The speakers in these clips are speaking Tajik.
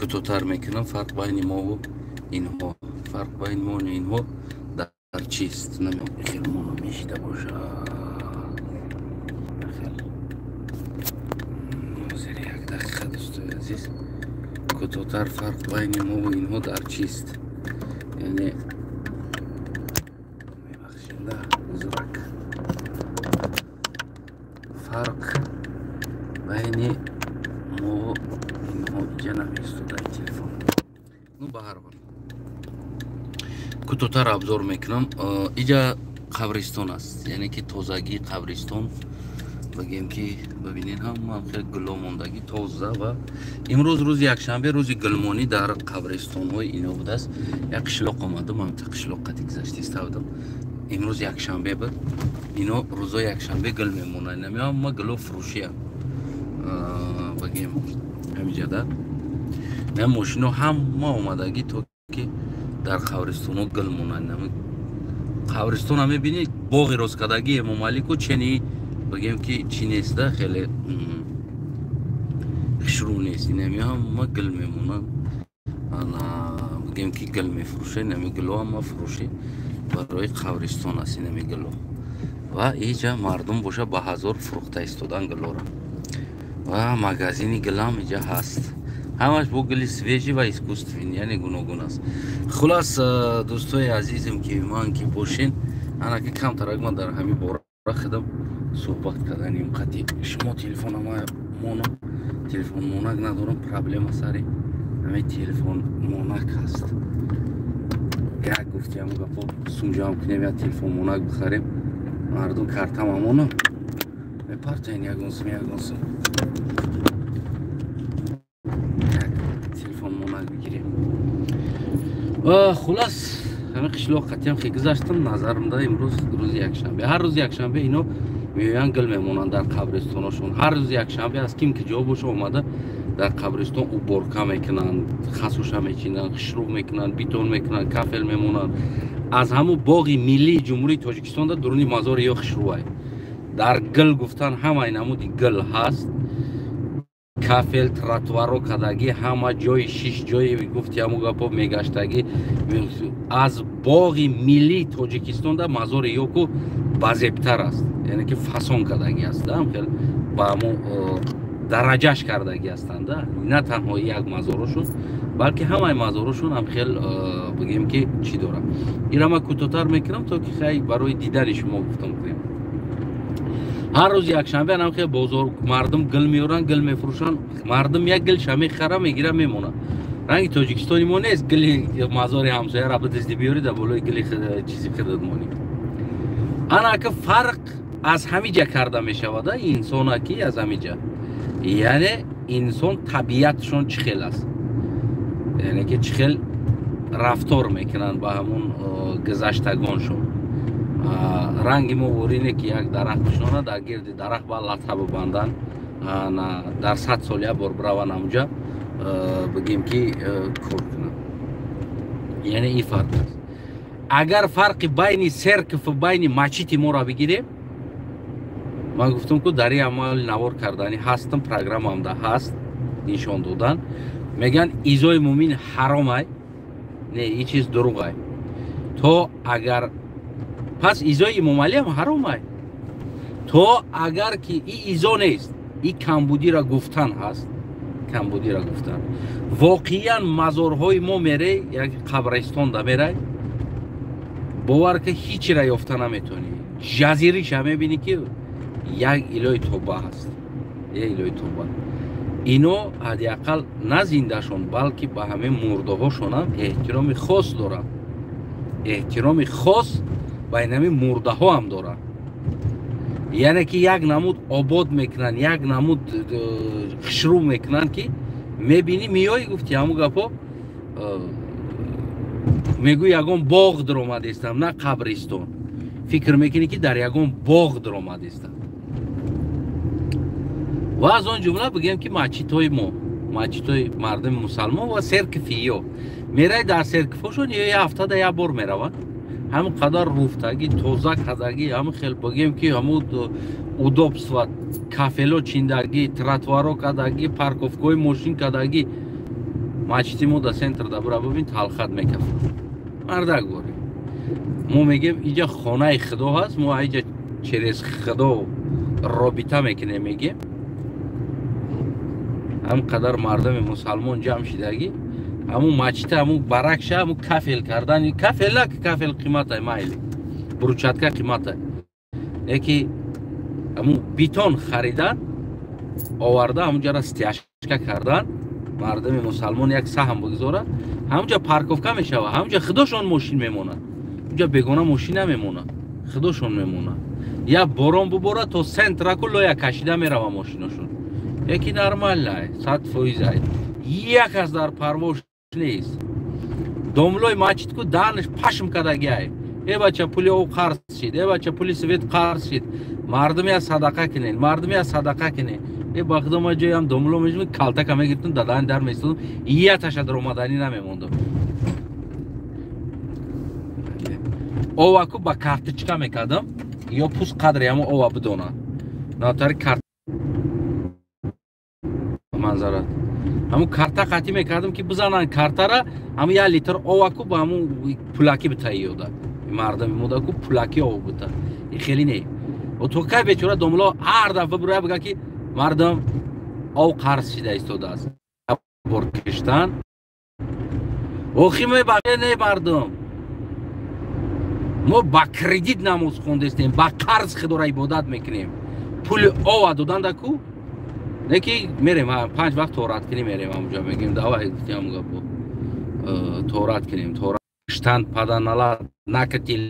Кӯтоҳтар мекунам. Фарқ байни мову инҳо, фарқ байни мо инҳо дар чист? Хел моно мешида бошад. Ҳозир, як дақиқа, дӯстои азиз. Кӯтоҳтар, фарқ байни мову инҳо дар чист? Яъне, мебахшинда, узрак, фарқ байни мову инҳо иҷа намеистодаи телефон. Ну, ба ҳар ҳол, кӯтоҳтар обзор мекунам. Иҷа қабристон аст, яъне ки тозагии қабристон, бигем ки, бибинед, ҳама хел гуло мондагӣ, тоза. Ва имрӯз рӯзи якшанбе, рӯзи гулмонӣ дар қабристонҳои ино будааст. Як қишлоқ омадам, ҳамта қишлоқ қати гузаштиста будам. Имрӯз якшанбе буд, ино рӯзои якшанбе гул мемонанд. Нами ҳама гуло фурӯшиям, бигем, ҳамиҷада на мошино ҳама омадагӣ, то ки дар қабристонҳо гул монанд. Қабристона мебинед, боғи росткардагии Эмомалику чени, бигем ки, чӣ неста, хеле хушрӯ нест. Инами ҳама гул мемонанд, бигем ки, гул мефурӯшанд. Инами гуло ҳама фурӯшӣ барои қабристон аст, инами гуло. Ва иҷа мардум боша, ба ҳазор фурӯхта истодан гулоро. Ва магазини гулам иҷа ҳаст, ҳамаш бо гули свежий ва искусственный, яъне гуногун аст. Хулас, дӯстои азизем, ки ман ки бошен, ана ки камтарак ман дар ҳамин бора худам суҳбат карданим қати шумо. Телефонама моно, телефон монак надорам, проблема сари ҳамин телефон монак ҳаст. Як гуфти ҳамн гапо, сум ҷамъ кунем, як телефон монак бихарем. Мардум картама моно мепартоен, ягон сум, ягон сум, як телефон монак бигирем. Хулас, ҳамин қишлоқ қатиам хе гузаштам. Назарамда, имрӯз рӯзи якшанбе, ҳар рӯзи якшанбе ино меоянд, гул мемонанд дар қабристоношон. Ҳар рӯзи якшанбе аз ким ки ҷо боша, омада дар қабристон уборка мекунанд, хасуша мечинанд, хушрӯ мекунанд, бетон мекунанд, кафел мемонанд. Аз ҳамун боғи миллии Ҷумҳурии Тоҷикистонда дуруни мазори ё хушрӯай. Дар гул гуфтан, ҳамаи намуди гул ҳаст, кафел, тротуаро кардагӣ, ҳама ҷои шиш ҷои, гуфти ҳамун гапо, мегаштагӣ. Аз боғи миллии Тоҷикистонда мазори ёку базебтар аст, яъне ки фасон кардагӣ аст, хел ба ҳамун дараҷаш кардагӣ ҳастанд. На танҳо як мазорошон, балки ҳамаи мазорошон ҳам хел, бигем ки, чӣ дорад. Ира ман кӯтоҳтар мекунам, то ки хай барои дидани шумо гуфтам кунем. Ҳар рӯзи якшанбе анам хел бозор, мардум гул меоранд, гул мефурӯшанд. Мардум як гулша мехара, мегира, мемонад. Ранги Тоҷикистони мо нест, гули мазори ҳамсояра бидизди, биёри, дар болои гули чизи худат монӣ. Ана ака, фарқ аз ҳамиҷа карда мешавад инсона, ки аз ҳамиҷа, яъне инсон табиатшон чӣ хел аст, яъне ки чӣ хел рафтор мекунанд ба ҳамун гузаштагоншон. Ранги мо ворине ки як дарахт бишонад, дар гирди дарахт ба латҳа бибанданд, дар 100 сол як бор бираванд ҳамуҷа, бигем ки, кор кунанд. Яъне ин фарқ аст. Агар фарқи байни церковь у байни мачити моро бигирем, ман гуфтам ку, дар ин амали навор кардани ҳастам, программамда ҳаст нишон додан. Мегӯянд, изои мӯмин ҳаромай. Не, ин чиз дурӯғай. То агар пас изои Эмомалиам ҳаромай, то агар ки и изо нест, и камбудира гуфтан ҳаст, камбудира гуфтан. Воқеан, мазорҳои мо мерей, як қабристонда мерай, бовар ки, ҳичира ёфта наметонӣ. Жазириша мебинӣ, ки як илои тоба ҳаст, як илои тоба. Ино ҳадди ақал на зиндашон, балки ба ҳамин мурдаҳошонам эҳтироми хос доранд, эҳтироми хос ба инами мурдаҳо ҳам доранд. Яъне ки як намуд обод мекунанд, як намуд хушрӯ мекунанд, ки мебинӣ, меоӣ, гуфти ҳамун гапо, мегӯй, ягон боғ даромадестам, на қабристон. Фикр мекунӣ, ки дар ягон боғ даромадестам. Ва аз он ҷумла, бигӯем ки, масҷидҳои мо, масҷидҳои мардуми мусалмон ва церковь иё мерай, дар церковь ҳошон ё як ҳафтада як бор мераванд, ҳамин қадар руфтагӣ, тоза кардагӣ, ҳамин хел, бигӯем ки, ҳамун удобство, кафело чиндагӣ, тротуаро кардагӣ, парковка ҳои мошин кардагӣ. Мачити мо да центр да бура бибин, талхат мекафад. Мардак борем. Мо мегем, иҷа хонаи Худо ҳаст, мо иҷа через Худо робита мекунем, мегем. Ҳам қадар мардами мусалмон ҷамъ шидагӣ, ҳамун мачита, ҳамун баракша, ҳамун кафел кардан, кафел на, кафел қиматай, майли, брусчатка қиматай, яки ҳамун бетон харидан, оварда, ҳамунҷара стяжка кардан, мардами мусалмон як саҳм бигзорад, ҳамунҷа парковка мешавад, ҳамунҷа худошон мошин мемонад, унҷа бегона мошин намемонад, худошон мемонад. Як борон бубора, то центраку лоя кашида мерава мошиношон. Яки нормально, 100%. Як аз дар парвош нест. Домлои мачитку данаш пашм кардагиай. Э бача, пули об қарз шид, э бача, пули свет қарз шид, мардуме аз садақа кунен, мардуме аз садақа кунен. Э ба худо, ма ҷоям домло мешудам, калтака мегирифтам, дадан дар местодам, яташа даромаданӣ намемондам. Оваку ба карточка мекардам, ё пус қадри ҳамо ова бидонад. Натари карт манзарат. Ҳамун карта қатӣ мекардам, ки бизананд картара, ҳамун як литр оваку ба ҳамун пулакӣ битаёда. Мардами модаку пулакӣ ов бита. И хеле не. То кай бечора домло ҳар дафъа бироя бига, ки мардам ов қарз шида истодааст. Бор киштан. Охи мебахе не, мардум. Мо ба кредит намоз хондестем, ба қарз Худоро ибодат мекунем. Пули ова додан ку? Не ки мерем панҷ вақт торат кунем, мерем ҳамуҷа, мегем, давай, гуфтиам гапо. Торат кунем, торат киштан паданала накатил.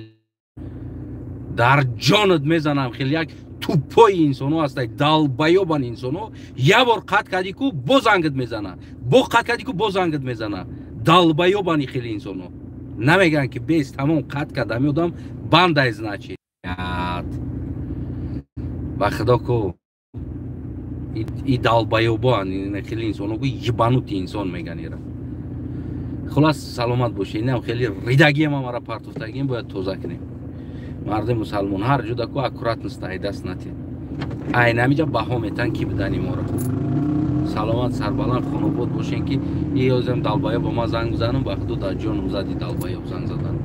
Дар ҷонат мезанам, хеле як тупои инсоно ҳастай, долбоёбан инсоно. Як бор қат кардӣ ку, боз зангат мезана. Бо қат кардӣ ку, боз зангат мезана. Долбоёбани хеле инсоно. Намегӯянд, ки бес, тамом, қат кард, ҳами одам бандай, значит. Ба худо ку, и долбоёбоан хеле инсоно ку, ебанутый инсон меган ира. Хулас, саломат бошед. Инам хеле ридагиам мара партофтагием, бояд тоза кунем. Марди мусалмон ҳар ҷода ку аккуратност ай даст натед. Айнамиҷа баҳо метан ки бидани моро. Саломат, сарбаланд, хонобод бошен, ки иёзам долбоёб ба ма занг бизанам, ба худо, дар ҷоном зади долбоёб занг задан.